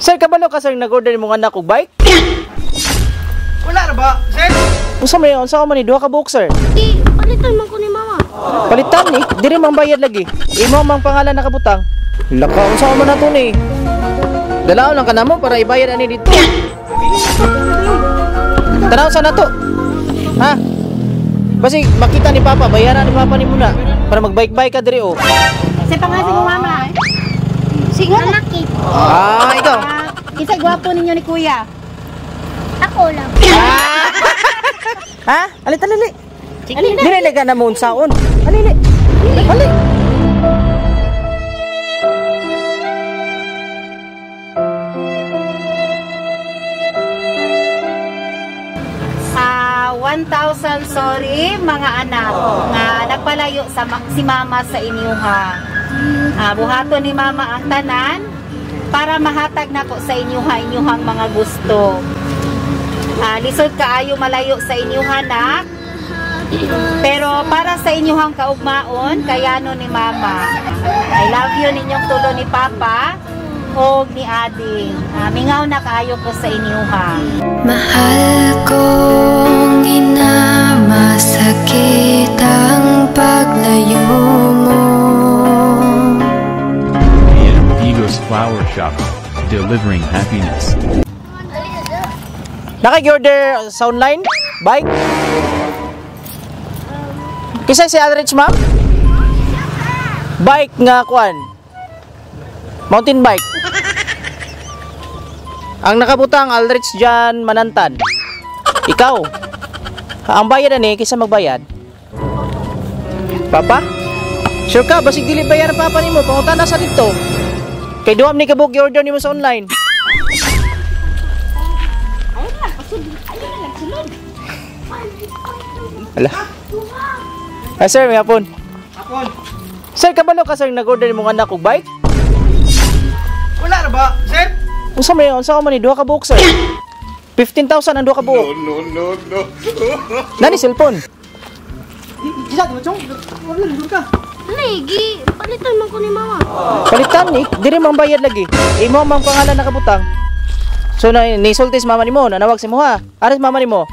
Sir, kabalo ka sir nag-order nimo anak og bike? Wala ra ba, sir? Unsa man unsa man ni duha ka buok, sir? Di, palitan man ko ni mama. Palitan ni, diri mang bayad lagi. Imo mang pangalan nakabutang. Laka, unsa man nato ni? Dalaw lang ka namo para ibayad ani dito. Tanaw sa nato. Ha? Basi makita ni Papa, bayaran ni Papa ni muna para magbike-bike ka diri oh. Sa pangalan mo mama. Sige. Anak. Ah, ikaw. Kinsa gwapo ninyo ni kuya? Ako lang. Ah. Ha? Ali talili. Dili na ka na mo unsaon. Ali. Ali. Sa 1,000 sorry mga anak nga nagpalayo sa si mama sa inyuha. Buhaton ni mama ang tanan para mahatag nako sa inyuha inyuhang mga gusto. Lisod kaayo malayo sa inyuha nak. Pero para sa inyuhang kaugmaon, kayano ni mama. I love you ninyong tulo ni Papa og ni Ading. Mingaw na kaayo ko sa inyuha. Mahal kong ina, masakit ang paglayo mo. Digos Flower Shop, delivering happiness. Naka-order sa online? Bike? Kisa si Aldrich, ma'am? Bike nga kuan. Mountain bike. Ang nakabutang Aldrich Jan Manantan. Ikaw. Ang bayad ani kaysa magbayad? Papa? Sure ka basig dili bayaran papa nimo, pangutana sa dito. Kay duha ni kabuk order nimo sa online. Ala. Ah, sir, may hapon. Hapon. Sir, kabalo ka sir nag-order nimo anak og bike? Wala ra ba, sir? Unsa man unsa man ni duha ka buok, sir? 15,000 ang duha ka buok. No, no, no. Nani cellphone? Kisa mo chong? Wala ra ka. Lagi, palitan man ko ni mama. Palitan ni, diri mang bayad lagi. Imo mang pangalan nakabutang. So na nisulti si mama nimo, nanawag si mo ha. Aris mama nimo.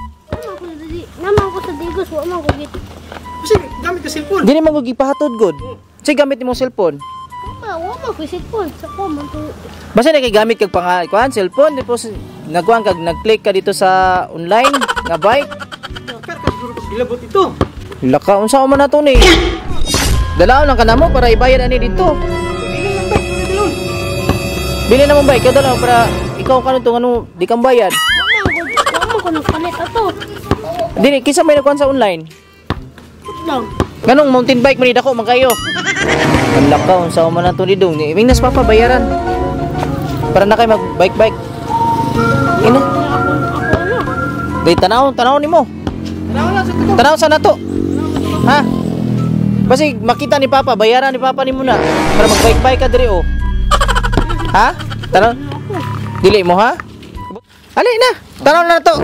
Naman ko sa Digos, wa man ko git. Kasi gamit ka cellphone. Dili man ko gipahatod gud. Say gamit nimo cellphone. Wa man ko cellphone, sa ko man to. Basta na kay gamit kag pangalan, kuan cellphone tapos nagkuan kag nag-click ka dito sa online nga bike. Pero siguro ko gilabot ito. Laka unsa man nato ni? Dalaw lang ka namo para ibayad ani dito. Bili lang bike, bili lang. Bili na mong bike kay dalaw para ikaw kanon tong ano di kang bayad. Wa man ko nagpalit ato. Dili kinsa may nagkuan sa online? Lang. Ganong mountain bike man ni dako man kayo. Laka unsa man nato ni dong ni Mingnas papa bayaran. Para na kay mag bike bike. Ina. Di tanaw, tanaw nimo. Tanaw lang sa tuto. Tanaw sa nato. Ha? Basi makita ni Papa, bayaran ni Papa nimo na para mag bike bike ka diri oh. Ha? Tanaw. Dili mo ha? Ali na. Tanaw na to.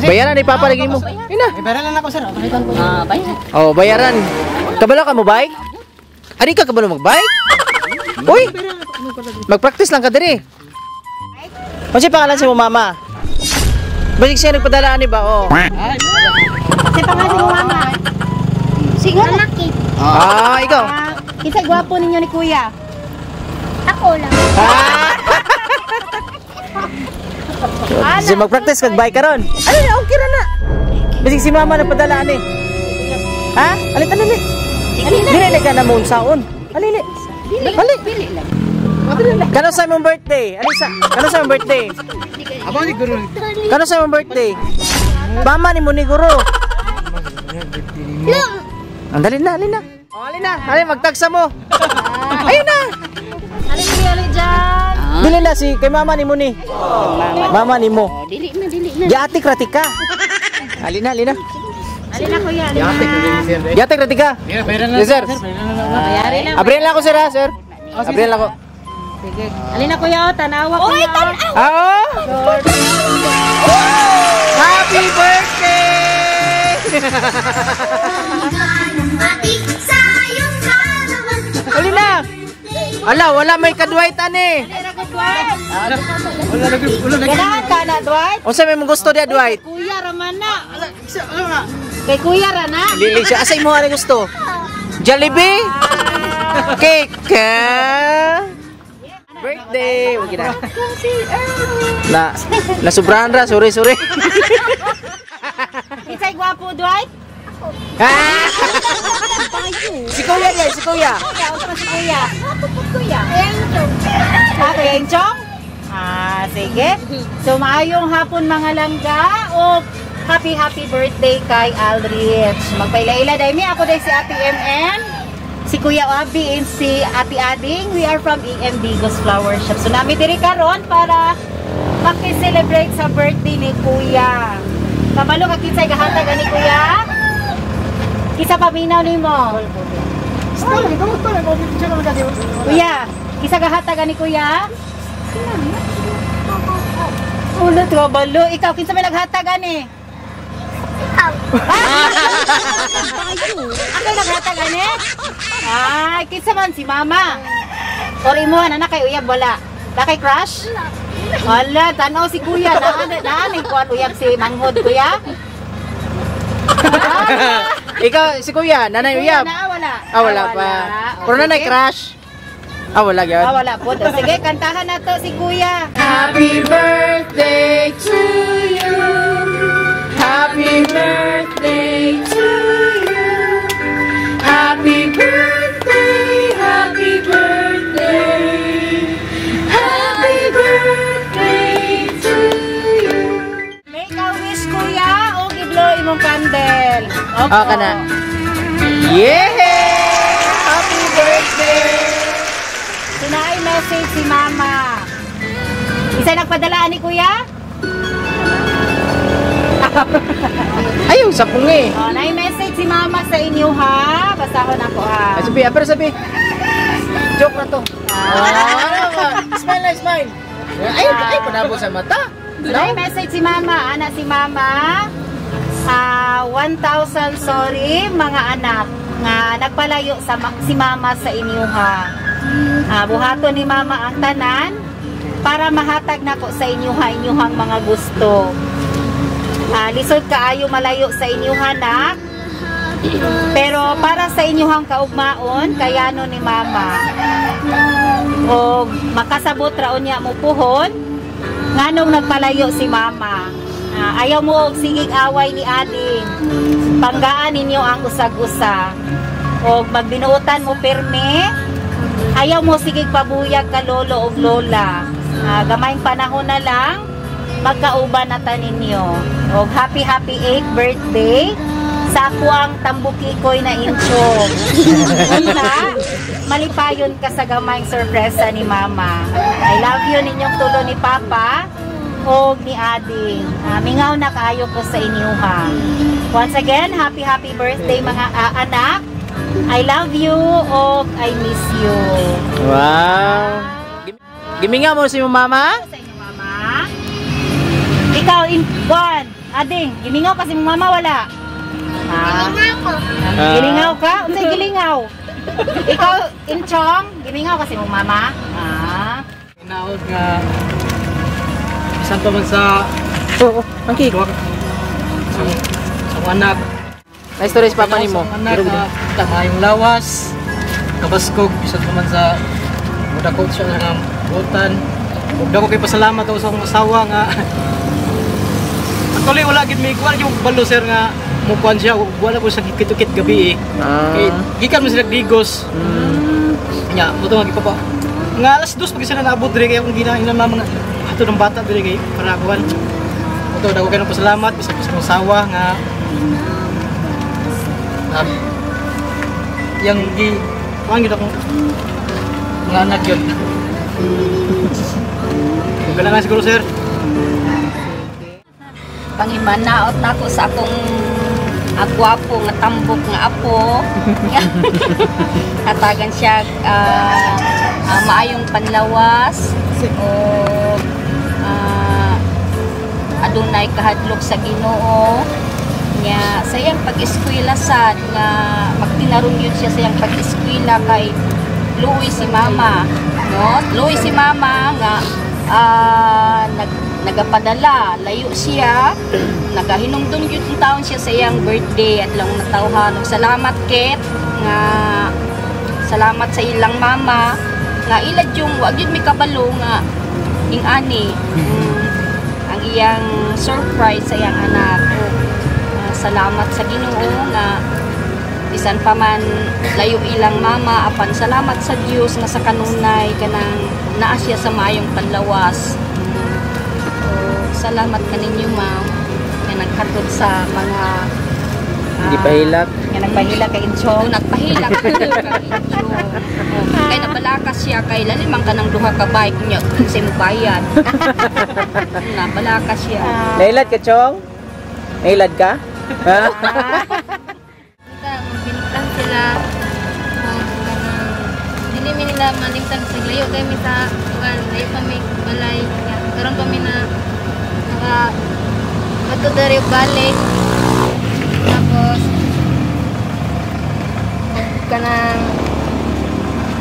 Bayaran ni Papa lagi mo. Ina. Bayaran lang ako sir. Oh, bayaran. Kabalo ka mo bike? Ari ka kabalo mag-bike? Uy. Mag-practice lang ka diri. Kasi pangalan si mo mama. Basig siya nagpadala ani ba? Oh. Sa pangalan mo mama. Sige. Anak. Ah, ikaw. Kinsa gwapo ninyo ni kuya? Ako lang. Ah. Si mag-practice kag bike karon. Ano na, okay ra na. Basig si mama nagpadala ani. Ha? Ali talili. Dili na ka na mo unsaon. Ali li. Ali. Kano sa imong birthday? Ali sa kano sa imong birthday? Abo ni guru. Kano sa imong birthday? Mama ni mo ni guro. Ang dali na, ali na. Oh, ali na. Ali magtagsa mo. Ayun na. Ali ni ali dyan. Dili na si kay mama ni mo ni. Mama ni mo. Dili na, dili na. Giatik ratika. Ali na, ali na. Ali na kuya, ali na. Giatik ratika. Bayaran lang. Yes, sir. Bayari lang. Abrihan lang ako sir ha, sir. Abrihan lang ako. Sige. Ali na kuya, oh, tanawa kuya. Ah, oh. Happy birthday! Ali na. Ala, wala may kadwait ani. Dwight? Wala lagi, wala lagi. Ganahan ka na, Dwight? Unsa may mong gusto diha, Dwight? Kuya raman na. Kay kuya ra na. Lili siya. Asa imo ani gusto? Jollibee? Cake? Ka? Birthday! Wag na. Na, nasubrahan ra. Sorry, sorry. Kinsay gwapo, Dwight? Ah! Si Kuya niya, si Kuya. Kuya, unsa man si kuya? Kuya. Ah, Kuya Inchong? Ah, sige. So, maayong hapon, mga langga, o happy happy birthday kay Alrich. Magpaila-ila dahil mi ako dahil si Ate MM, si Kuya Abi and si Ate Ading. We are from EM Digos Flower Shop. So, nami diri karon para maki-celebrate sa birthday ni Kuya. Kabalo ka kinsay gahatag ani, Kuya? Kinsa paminaw nimo? Kuya, kinsa gahatag ani, Kuya? Ulo, kabalo. Ikaw, kinsa may naghatag ani? Ikaw. Ako naghatag ani? Ay, kinsa man si Mama? Or imo na kay uyab wala? Na kay crush? Wala, tanaw si Kuya. Naan, naan, kuan uyab si Manghod, Kuya. Ikaw, si Kuya, nanay uyab. Na, wala. Ah, wala pa. Pero nanay Sige. crush. Ah, wala gyud. Ah, wala po. Sige, kantahan na to si Kuya. Happy birthday to you. Happy birthday to you. Happy birthday, happy birthday. Happy birthday to you. Make a wish, Kuya, o giblo imong candle. Opo. Ah, kana. Yeah! Happy birthday! So, naay message si Mama. Isa nagpadala ni Kuya? Ayaw, sa pungi. Oh, naay message si Mama sa inyo, ha. Basahon ako, ha. Ay, sabi, ah, pero sabi, joke na to. Ah, ano ba? Smile na, smile. Ay, ay, panabo sa mata. So, naay message si Mama. Ana si Mama. Ah, 1,000 sorry, mga anak, nga nagpalayo sa si Mama sa inyo, ha. Ah, buhaton ni Mama ang tanan para mahatag nako sa inyo ha inyuhang mga gusto. Ah, lisod kaayo malayo sa inyo, anak. Pero para sa inyuhang kaugmaon, kayano ni Mama. O makasabot ra unya mo puhon nganong nagpalayo si Mama. Ah, ayaw mo og sigig away ni Ading. Panggaan ninyo ang usag-usa. Og magbinuotan mo pirmi. Ayaw mo sigig pabuyag ka lolo og lola. Ah, gamayng panahon na lang magkauban na ta ninyo. Og happy happy 8th birthday sa akuang tambukikoy na incho. Unta, malipayon ka sa gamayng sorpresa ni Mama. I love you ninyong tulo ni Papa og ni Ading. Ah, mingaw na kaayo ko sa inyo, ha. Once again, happy happy birthday, mga anak. I love you og I miss you. Wow. Giminga mo si mong mama? Sa inyo, Mama. Ikaw in one, Ading, gimingaw kasi mong mama wala. Ah. Ako. Ah. Gilingaw ka? Unsay gilingaw? Ikaw, Inchong, gimingaw kasi mong mama. Ah. Hinaot nga bisan pa man sa Oo, ang cake. duha sa akong anak. Nice story sa papa nimo. Sa akong anak nga tama yung lawas. Kabaskog bisan pa man sa mudako siya nga buotan. Ug dako kay pasalamat ako sa akong asawa nga actually wala gid may kuan yung balo, sir, nga mo kuan siya, wala ko sa kitukit gabi eh. Kay gikan mo sila Digos. Nya, mo to nga gipapa. Nga alas 2 pag sila naabot diri kay akong gina mga ato ng bata diri kay para kuan. Mo to dako kay pasalamat bisan pa sa akong asawa nga yang gi kuan gid akong mga anak yun. Kung nga siguro, sir. Pangimanaot nako sa akong agwapo nga tambok nga apo. Hatagan siya maayong panlawas o adunay kahadlok sa Ginoo nya sa iyang pag-eskwela sad nga magtinarong yun siya sa iyang pag-eskwela kay luoy si Mama. No, luoy si mama nga nagapadala, layo siya, nagahinumdum gyud ang taon siya sa iyang birthday at lang natawhan. Ug salamat Ket nga salamat sa ilang mama nga ilad yung wa gyud mi kabalo nga ing ani ang iyang surprise sa iyang anak. Ug salamat sa Ginoo nga bisan pa man layo ilang mama, apan salamat sa Dios nga sa kanunay kanang naa siya sa maayong panlawas. So, salamat kaninyo, ma'am, nga naghatod sa mga Hindi pahilak. Nga nagpahila kay Inchong. Oo, nagpahilak kay Inchong. Oh, kay nabalakas siya kay lalimang kanang duha ka bike niya kasi mo bayad. Nabalakas siya. Nailad ka, Chong? Nailad ka? Ha? Magbiniktan sila. Dili mi nila malimtan sa layo kay mi sa kuan, layo pa mi balay. Karon pa mi na naka adto diri balik. Tapos kanang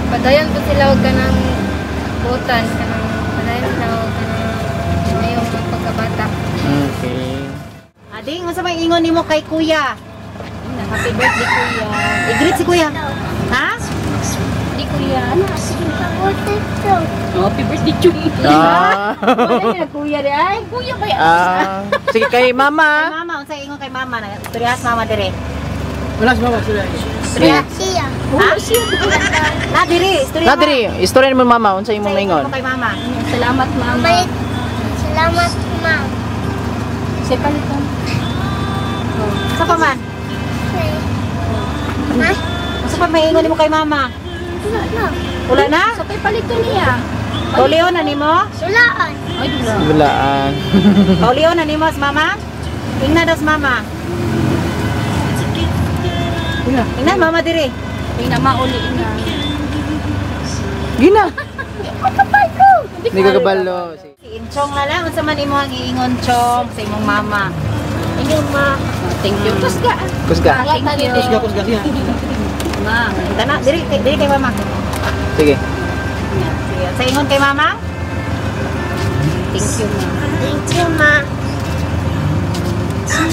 padayon po sila og kanang butan, kanang padayon sila og kanang mayong pagkabata. Okay. Ading, unsa may ingon nimo kay kuya? Happy birthday, kuya. I-greet si kuya. Ha? Hindi, kuya. Oh, happy birthday, Chum. Ah. Wala na kuya rin. Ay, kuya ba yan? Ah. Sige kay Kay mama. mama, unsa ingon kay mama? Istoryahan mama dire. Wala si mama sila. Istorya. Siya. Ha? Na dire, istorya. Na diri, istorya mo mama unsa imong Unsa ingon maingon? mo kay mama? Salamat, mama. Balik. Salamat, ma'am. Sa palitan. Unsa pa man? Ha? Unsa pa may ingon nimo kay mama? Wala na. Wala na? Sa kay palito niya. Paulion na nimo? Sulaan. Ay, dula. Bulaan. Paulion na nimo sa mama? Ingna daw sa mama. Ingna mama dire. Ay, na mauli na. Gina. Hindi ka kabalo. Si Inchong na lang, unsa man imo ang iingon, Chong, sa imong mama? Thank you, ma. Thank you. Kusga. Kusga. Thank you. Kusga, kusga siya. Ma. Tana, diri diri kay mama. Sige. Sige, sa ingon kay mama? Thank you, ma. Thank you, ma.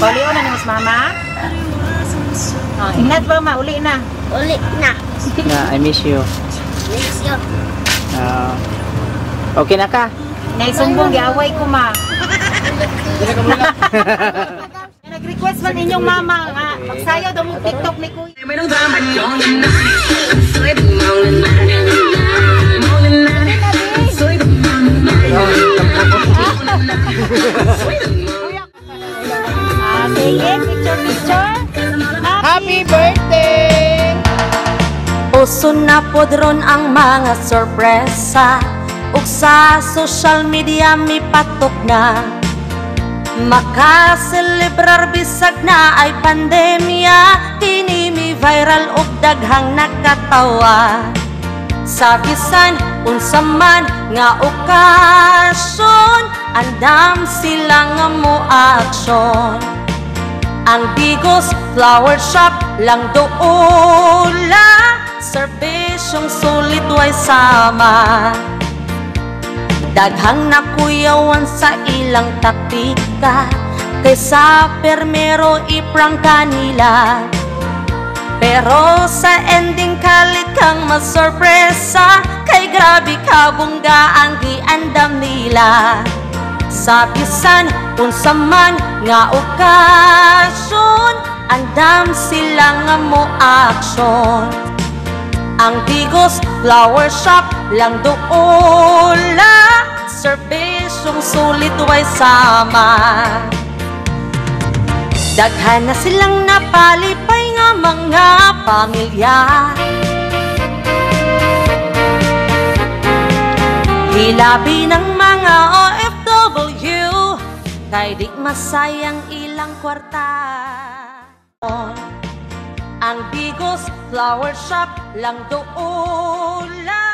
Paulion na nimo sa mama? Oh, ingat mama, uli na. Ulit na. Na, I miss you. Miss you. Ah. Okay na ka? Naisumbong giaway ko, ma. Nag-request man inyong mama nga magsayaw daw mo TikTok ni kuya. Ah, sige, picture picture. Happy birthday! Uso na pod ron ang mga sorpresa ug sa social media mipatok na. Makaselebrar bisag na ay pandemya, kini mi viral og daghang nakatawa. Sa bisan unsa man nga okasyon, andam sila nga mo aksyon. Ang Digos Flower Shop lang doula, serbisyong sulit way sama. Daghang nakuyawan sa ilang taktika, kaysa permero iprangka nila. Pero sa ending kalit kang masorpresa, kay grabe kabungga ang giandam nila. Sa bisan unsa man nga okasyon, andam sila nga mo aksyon. Ang Digos Flower Shop lang doula, serbisyong sulit way sama. Daghan na silang napalipay nga mga pamilya. Hilabi ng mga OFW, kay di masayang ilang kwarta. Ang Digos Flower Shop lang doula,